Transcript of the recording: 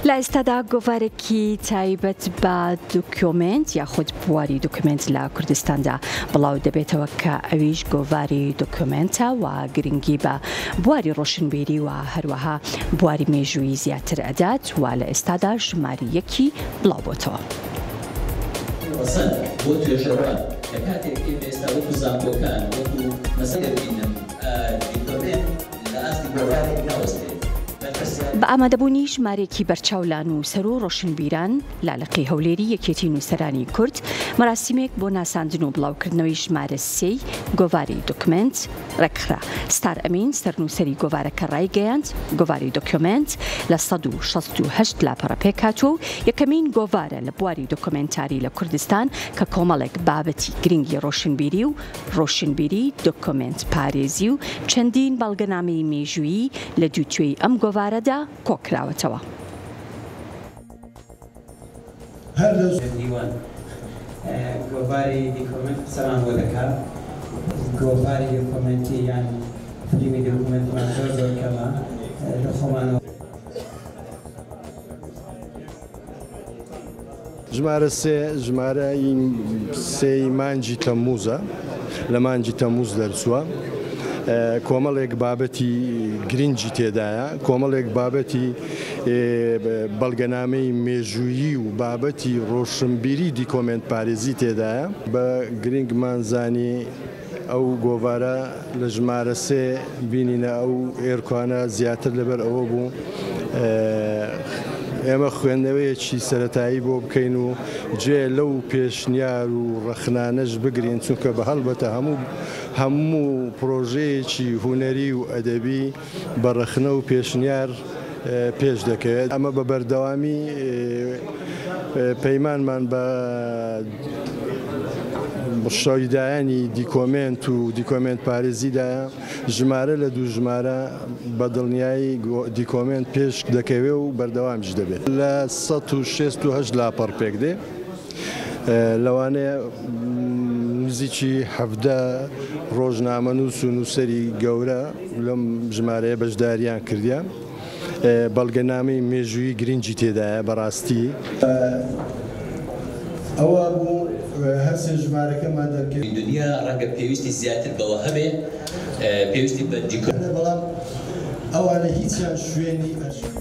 لە ئێستادا گۆڤارێکی تایبەت بە دۆکیۆمێنت یاخود بواری دۆکیۆمێنت لە کوردستاندا بڵاو دەبێتەوە کە ئەویش گۆڤاری دۆکیۆمێنتە و گرنگی بە بواری ڕۆشنبیری و هەروەها بواری مێژوویی زیاتر ئەدات و لە ئێستادا ژماری یەکی بڵاو بۆتەوە. ڕەسەن بۆ توێژەران لە کاتێک ئێمە ئێستا وەکو زانکۆکان وەکو مەسەلەن دەبینم دیکۆمێنت لە ئاستی گۆڤارێک ناوەستێت بەرپرسیار. بە ئامادەبوونی ژمارەیەکی بەرچاو لە نووسەر و ڕۆشنبیران لە لقی هەولێری یەکێتی نووسەرانی کورد مەراسیمێک بۆ ناساندن و بڵاوکردنەوەی ژمارە سێی گۆڤاری دۆکمێنت ڕێکخرا. ستار ئەمین، سەرنووسەری گۆڤارەکە ڕایگەیاند، گۆڤاری دۆکیۆمێنت لە 168 لاپەڕە پێکهاتووە و یەکەمین گۆڤارە لە بواری دۆکۆمێنتاری لە کوردستان کە کۆمەڵێک بابەتی گرنگی ڕۆشنبیری و ڕۆشنبیری دۆکۆمێنت پارێزی و چەندین بەڵگەنامەی مێژوویی لە دووتوێی ئەم گۆڤارەدا کۆکراوەتەوە. هەر لەو. دیوان گۆڤاری دیکۆمێنت قسەمان بۆ دەکا. گۆڤاری دۆکۆمێنتی یان فلیمی دۆکۆمێنتمان زۆر زۆر کەمە لە خۆمانەوە. ژمارە سێ ژمارە سێی مانگی تەمموزە، لە مانگی تەمموز دەرچووە. کۆمەڵێک بابەتی گرنگی تێدایە، کۆمەڵێک بابەتی بەڵگەنامەی مێژوویی و بابەتی ڕۆشنبیری دیکۆمێنت پارێزی تێدایە. بە گرنگمان زانی ئەو گۆڤارە لە ژمارە سێ بینینە ئەو ئێرکانە زیاتر لەبەر ئەوە بوو ئێمە خوێندنەوەیەکی سەرەتایی بۆ بکەین و جێ لەو پێشنیار و ڕەخنانەش بگرین، چونکە بە هەڵبەتە هەموو هەموو پرۆژەیەکی هونەری و ئەدەبی بە ڕەخنە و پێشنیار پێش دەکەوێت. ئەمە بە بەردەوامی پەیمانمان بە شەیدایانی دیکۆمێنت و دیکۆمێنت پارێزیدایە، ژمارە لە دوو ژمارە بە دڵنیایی دیکۆمێنت پێش دەکەوێ و بەردەوامیش دەبێت. لە 168 لاپەڕ پێک دێ، لەوانەیە نزیکی 17 ڕۆژنامەنووس و نووسەری گەورە لەم ژمارەیە بەشداریان کردیە. بەڵگەنامەی مێژوویی گرنگی تێدایە بەڕاستی. ئەوە بوو هەرسێ ژمارەکەمان دەرکرد. دنیا ڕەنگە پێویستی زیاتر بەوە هەبێ، پێویستی بە دیکۆ. بەڵام ئەوانە هیچیان شوێنی ئەرشیف.